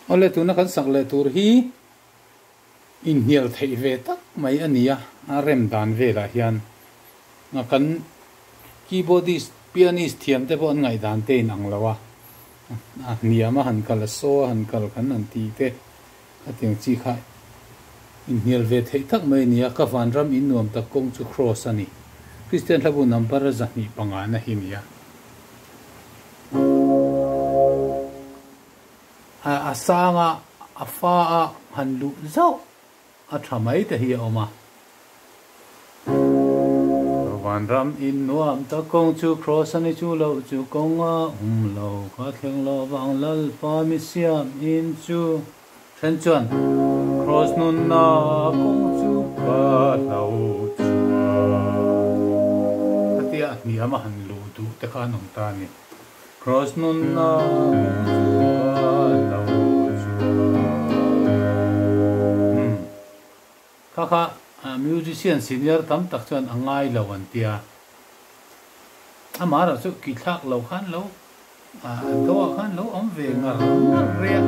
Awle tuna kan sak leh tur hi inhnial theih ve tak mai a ni a, a rem dan velah hian kan keyboardist, pianist thiam te pawh an ngaihdan te in ang lo a, a hniam a han kal a saw a han kal kan han ti te khatiang chi kha inhnial ve theih tak mai a ni a, ka vanram in nuam tak kawng chu cross a ni. Kristian hlabu number 205 na hi a ni a. A sang a, a fa a han luh zauh a tha mai te hi a awm a. Vanram in nuam tak kawng chu Kraws a ni chu loh chu kawng a awm lo ka thleng lo vang Lalpa mi siam in chu then chuan Kraws nunna kawng chu ka hlo chuan khatia hniam a han luh duh te kha an awm ta a ni. Kraws nunna kawng chu ka lo chuan. Umm. Kha kha musician senior tam tak chuan a ngai lo an tia. Amah erawh chu ki thlak lo khan lo do ah khan lo awm ve ngar ngar rei a.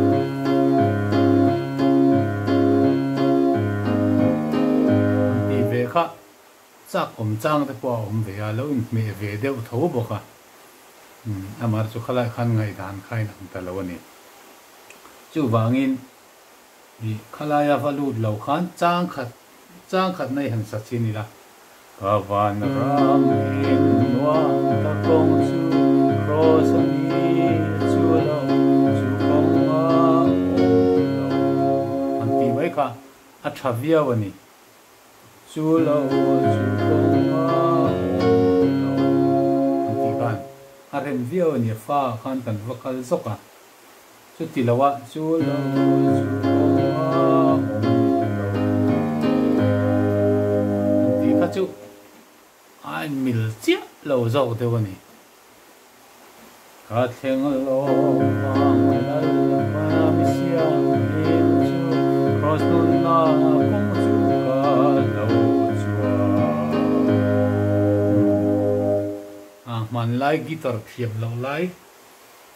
An ti ve kha. Chak awm chang te pawh a awm ve a, lo inhmeh ve deuh tho bawk a. Amar chu khalai khan ngaihdan kha in ang ta lo a ni. Chuvangin i khalaia va lut lo khan chang khat chang khat nei han sa chin ila. Ka van ram in nuam ta kawng chu cross a ni chu lo chu kawng a awm lo an tih mai kha a tha viau a ni. Chu lo chu kawng a awm lo an tih khan a rem viau a ni, fa ah khan kan va kal zawk a, chuti lo ah chu lo chu kawng a awm lo an tih kha chu a inmil chiah lo zawk deuh a ni. Ka thleng lawm vang Lalpa mi siam in chu Kraws nunna kawng chu ka lo chuan. A hmanlai guitar thiam loh lai,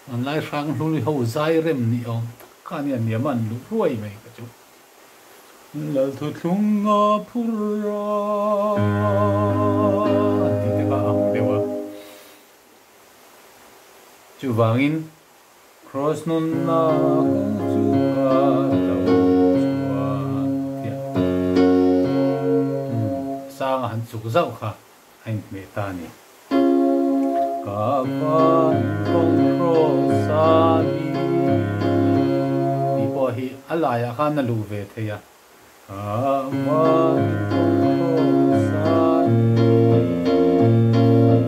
hmanlai hrang hlui ho zai rem ni awm tak kha nia niam an luh ruai mai ka chu. Lalthuthlung a phur a an tih te kha a ang deuh a. Chuvangin Kraws nunna kawng chu ka lo chuan tia sanga han chuk zauh kha a inhmeh ta a ni. Ka van kawng Kraws a ni tih pawh hi a laiah khan a luh ve thei a. Ka van kawng Kraws a ni,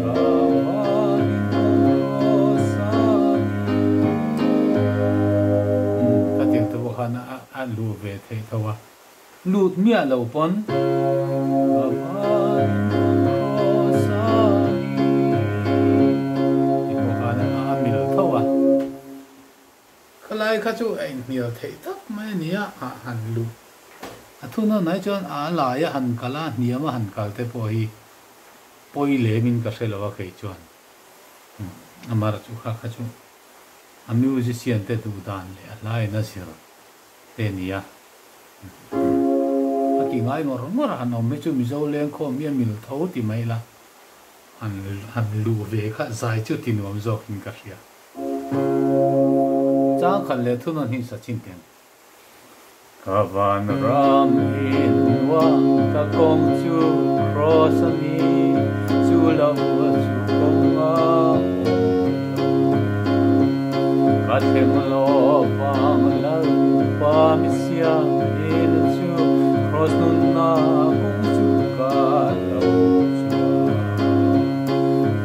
ka van kawng Kraws a ni. Ka tiang te pawh khan a luh ve theih tho a. Lut miah lo pawn. Ka van kawng Kraws a ni tih pawh khan a mil tho a. Khalai kha chu a inhnial theih tak mai a nia, a han luh a thu nawn ai chuan a lai a han kal a, hniam a han kal te pawh hi pawi lemin ka hre lo a kei chuan amar chu kha kha chu a musician te duh dan leh a hlain a zir te a nia. A ti ngai ngawr ngawr a han awm hi chu Mizo lengkhawm hi a mil tho ti mai la, han luh ve kha zai chu ti nuam zawkin ka hria. Changkhat leh thunawn hi sa chin teng. Ka van ram in nuam ka kawng chu cross a ni chu lo chu kawng a awm lo. Ka thleng lo vang Lalpa mi siam in chu cross nunna kawng chu ka lo chuan.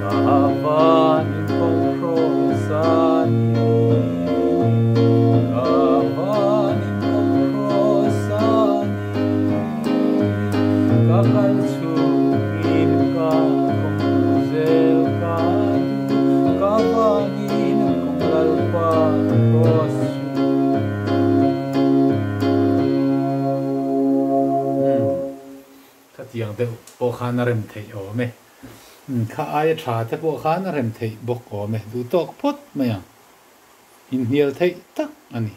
Ka van in kawng cross a ni, ka van in kawng cross a ni, ka kal chhung in ka kawng zel ka duh, ka van in kawng Lalpa cross chu. Khatiang deuh pawh khan a rem theih awm e. Kha aia tha te pawh khan a rem theih bawk awm e. Duh tawk phawt mai ang. Inhnial theih tak a ni.